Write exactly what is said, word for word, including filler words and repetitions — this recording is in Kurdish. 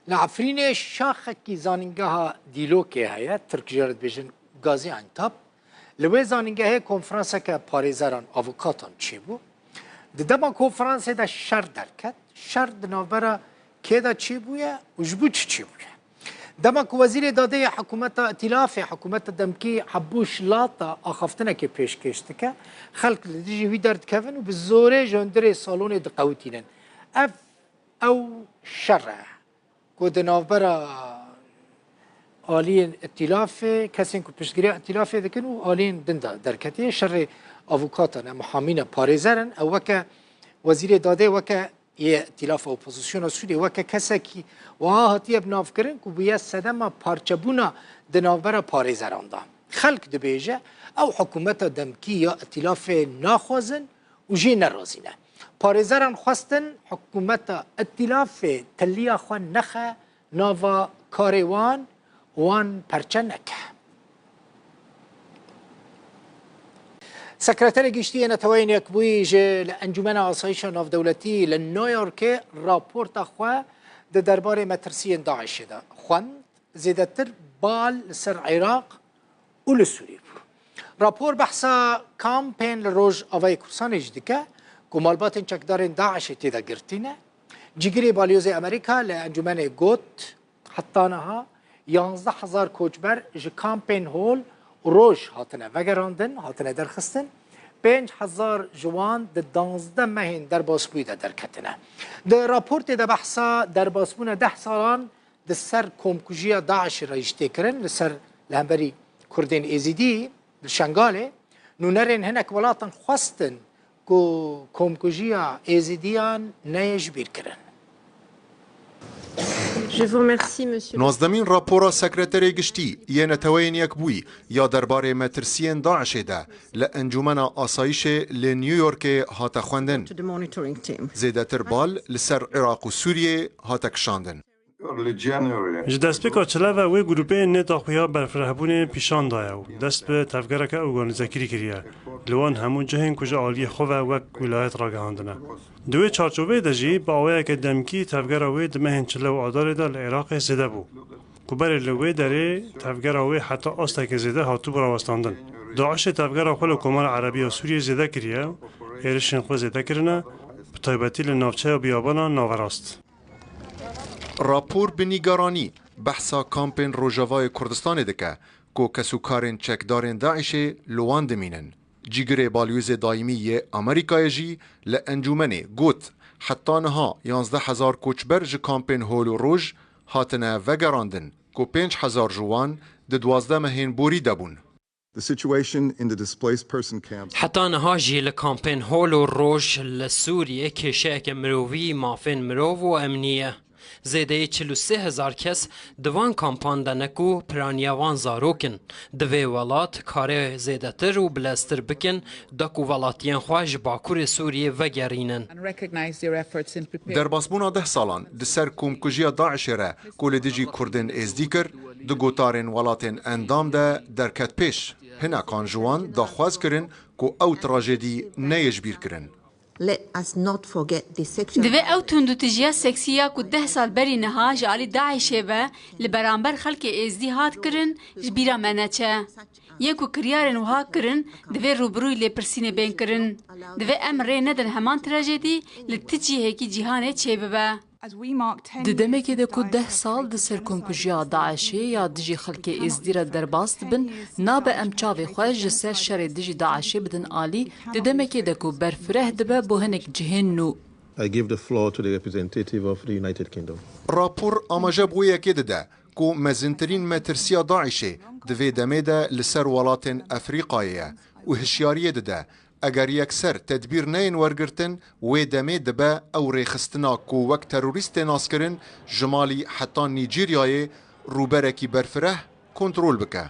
Li Efrînê şaxekî zanîngeha Dîlokê heye, Tirk jê re dibêjin Gaziantep. Li wê zanîngehê konferanseke parêzeran, avokatan çêbû. Di dema konferansê de şer derket. Şer di navbera kê de çêbûye û ji bo çi çêbûye? Dema ku Wezîrê Dadê ya hikûmeta Îtîlafê, hikûmeta demkî Hebbûş Lata axaftinekê pêşkêş dike, xelk li dijî wî derdikevin û bi zorê ji hundirê salonê diqewitînin. Ev, ew şer e ku di navbera aliyên Îtîlafê, kesên ku piştgiriya Îtîlafê dikin û aliyên din de derketiye. Şerê avûkatan e, muhamîn e, parêzer in. Ew weke Wezîrê Dadê, weke yê Îtîlafa Opozisyona Sûriyê, weke kesekî wiha hatiye binavkirin ku bûye sedema parçebûna di navbera parêzeran de. Xelk dibêje, ew hikûmeta demkî ya Îtîlafê naxwazin û jê nerazî ne. Parêzeran xwestin hikûmeta Îtîlafê tiliya xwe nexe nava karê wan, wan perçe neke. Sekreterê Giştî yê Neteweyên Yekbûyî ji li Encûmena Asayîşa Navdewletî li New Yorkê raporta xwe di derbarê metirsiyên DAIŞê de xwend, zêdetir bal li ser Iraq û li Sûriyê bû. Rapor behsa kampên li Rojavayê Kurdistanê jî dike ku malbatên çekdarên DAIŞê tê de girtî ne. Cîgirê Balyozê Amerîka li Encûmenê got, heta niha yanzdeh hezar koçber ji kampên Hol û Roj hatine vegerandin, hatine derxistin. Pênc hezar ji wan di danzdeh mehên derbasbûyî de derketine. Di raportê de behsa derbasbûna deh salan di ser komkujiya DAIŞê re jî tê kirin, li ser, li hemberî Kurdên Êzidî li Şengalê. Nûnerên hinek welatan xwestin ku komkujiya Êzidiyan neyê ji bîr kirin. Je vous remercie, monsieur. Nozdemîn rapora Sekreterê Giştî yê Neteweyên Yekbûyî ya derbarê metirsiyên DAIŞê de li Encûmena Asayîşê li New Yorkê hate xwendin. To the monitoring team. Zêdetir bal li ser Iraq û Sûriyê hate kişandin. Early January. Ji destpêka çile ve wê grûpê nêta xwe ya berfirehbûnê pîşan daye û dest bi tevgereke organîzekirî kiriye. Li wan hemû cihên ku ji aliyê xwe ve wek wîlayet ragihandine. Di wê çarçoveyê de jî bi awayeke demkî tevgera wê di mehên çile û adarê de li Iraqê zêde bû. Ku berê li wê derê tevgera wê heta astekê zêde hatibû rawestandin. DAIŞê tevgera xwe li Komara Erebî ya Sûriyê zêde kiriye, êrişên xwe zêde kirine, bi taybetî li navçeya biyabana naverast. Rapor bi nîgaranî behsa kampên Rojavayê Kurdistanê dike ku kesûkarên çekdarên DAIŞê li wan dimînin. Cîgirê Balyozê Daîmî yê Amerîkayê jî li encûmenê got, heta niha yanzdeh hezar koçber ji kampên Hol û Roj hatine vegerandin, ku pênc hezar ji wan di duwazdeh mehên borî de bûn. The situation in the displaced person camps. Heta niha jî li kampên Hol û Roj li Sûriyê kêşeyeke mirovî, mafên mirov û emnî ye. Zêdeyî çil û sê hezar kes di van kampan de ne ku piraniya wan zarok in. Divê welat karê zêdetir û bileztir bikin, da ku welatiyên xwe ji Bakurê Sûriyê vegerînin. And recognize their efforts in preparing. Derbasbûna deh salan di ser komkujiya DAIŞê re ku li dijî Kurdên Êzdî kir, di gotarên welatên endam de derket pêş. Hinekan ji wan daxwaz kirin ku ew trajedî neyê ji bîr kirin. Let us not forget this sexual. Divê ew tundûtijiya seksî ya ku deh sal berî niha ji alî DAIŞê ve li beramber xelkê Êzdî hat kirin, ji bîra me neçe. Yê ku kiryarên wiha kirin, divê rûbirûyî lêpirsînê bên kirin. Divê em rê nedin heman trajedî li ti cihekî cîhanê çêbibe. Di demekê de ku deh sal di ser komkujiya DAIŞê ya dijî xelkê Êzdî re derbas dibin, nabe em çavê xwe ji ser şerê dijî DAIŞê bidin alî, di demekê de ku berfireh dibe bo hinek cihên nû. I give the floor to the representative of the United Kingdom. Rapor amaje bi wê yekê dide ku mezintirîn metirsiya DAIŞê di vê demê de li ser welatên Efrîqayê ye û hişyariyê dide, eger yekser tedbîr neyên wergirtin, wê demê dibe ew rêxistina ku wek terorîst tê naskirin, ji Malî heta Nîjeryayê rûberekî berfireh kontrol bike.